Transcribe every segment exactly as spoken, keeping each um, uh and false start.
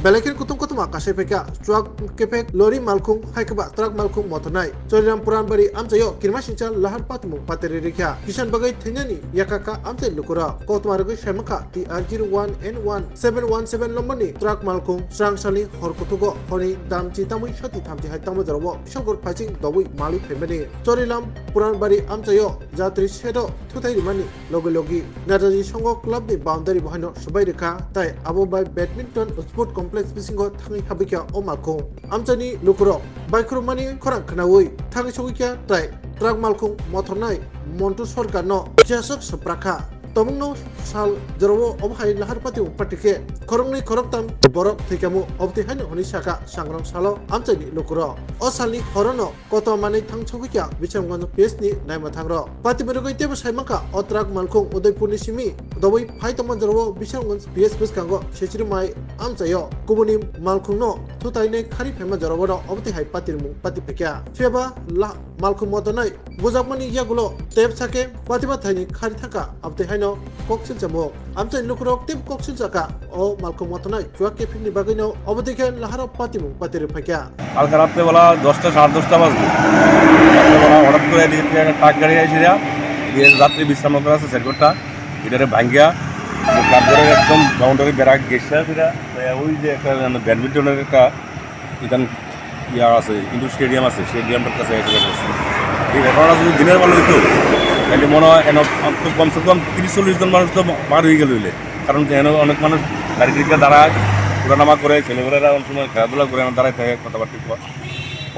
Belai kheno kutung kutuma kasai phaikha, chuak kephek lori malkhung hai khe ba truck malkhung mothornai. Choriram Puranbari amchaio kirmasingcha lahar patimung patiri rikha. Kisan bagwi thwinani yakakha amchai lukurok. Koktwma rwgwi saimankha T R zero one N one seven one seven lomboni truck malkhung srangsalni hor kuthugo honi damchi tamwi sati thamchi hai tamo jorao Bishalgarh phaising dobwi malwi phaimani. Choriram Puranbari amchaio jatri sedo thuthai rimani logi logi Netaji Songho club ni boundary bo haino swbai rwkha, tai abo bai badminton sport complex bisingo thangwi habwikha o malkhung. Amchaini lukurok baikhorokmani khorang khwnawi thangwi sogwikha, tai truck malkhung mothornai Montu Sarkar no kiyaswk swprakha. Tobongno sal jorao obo hai lahar patimung patikhe khoroknwi khoroktam borok thwikhamu, obotwi haino hwnwi sakha sangrong salo amchaini lukurok. O salni horono koto manwi thang sogwikha Bisramganj P S ni naima thangrok. Pati borogwi teibo saimankha o truck malkhung Udaipurni simi dobwi phai tongma jorao Bisramganj P S bwskango sechiri mai amchaio kubuni malkhungno thutainai khari phaima jorao no obotwi hai patirmung pati phaikha. Phiyaba la-, malkhung mothornai bujakmani yagulo tep sake patiba thaini khari thangkha, abotwi haino koksilchamo. Amchai lukurok teibo koksilchakha o malkhung mothornai chuak kephikni bagwino, obotwi khe laharo patimung patiri phaikha. কালকে রাত্রেবেলা দশটা, সাড়ে দশটা বাজলো। রাত্রেবেলা হঠাৎ করে এদিকে থেকে একটা ট্রাক গাড়ি আইসিরা, এদিকে যাত্রী বিশ্রাম করে আছে সেট ঘরটা, এটারে ভাঙ্গিয়া কাঠগড়ের একদম বাউন্ডারি বেড়া গেছে ফিরা। তো ওই যে একটা যেন ব্যাডমিন্টনের একটা ইতান ইয়া আছে, ইনডোর স্টেডিয়াম আছে, স্টেডিয়ামটার কাছে এসে গেছে। এই ঘটনাটা যদি দিনের বেলা হইতো, তাহলে মনে হয় এন-, অন্তত কমসে কম তিরিশ চল্লিশ জন মানুষ তো মার হয়ে গেল হইলে। কারণ কি, এখানে অনেক মানুষ গাড়ি টিকা দাঁড়ায়, উঠানামা করে, ছেলেমেয়েরা অনেক সময় খেলাধুলা করে, এখানে দাঁড়ায় থাকে, কথাবার্তা কয়।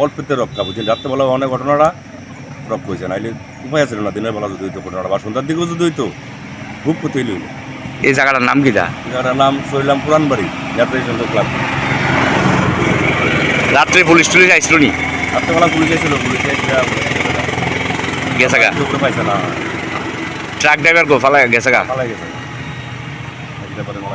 অল্পতে রক্ষা, বুঝলেন? রাত্রেবেলা অনেক ঘটনাটা রক্ষা হয়েছে, নাইলে উপায় আছে না, দিনের বেলা যদি হইতো ঘটনাটা, বা সন্ধ্যার দিকেও যদি হইতো, খুব ক্ষতি হইল। এই জায়গাটার নাম কি দা? এই জায়গাটার নাম চরিলাম পুরানবাড়ি, যাত্রী সংঘ ক্লাব। রাত্রে পুলিশ টুলিশ আইছিল নি? রাত্রেবেলা পুলিশ আইছিল, পুলিশ আইছিল, গেছে গা? কেউ করে পাইছে না। ট্রাক ড্রাইভার গো ফালা গেছে গা? ফালাই গেছে। এই ব্যাপারে মারা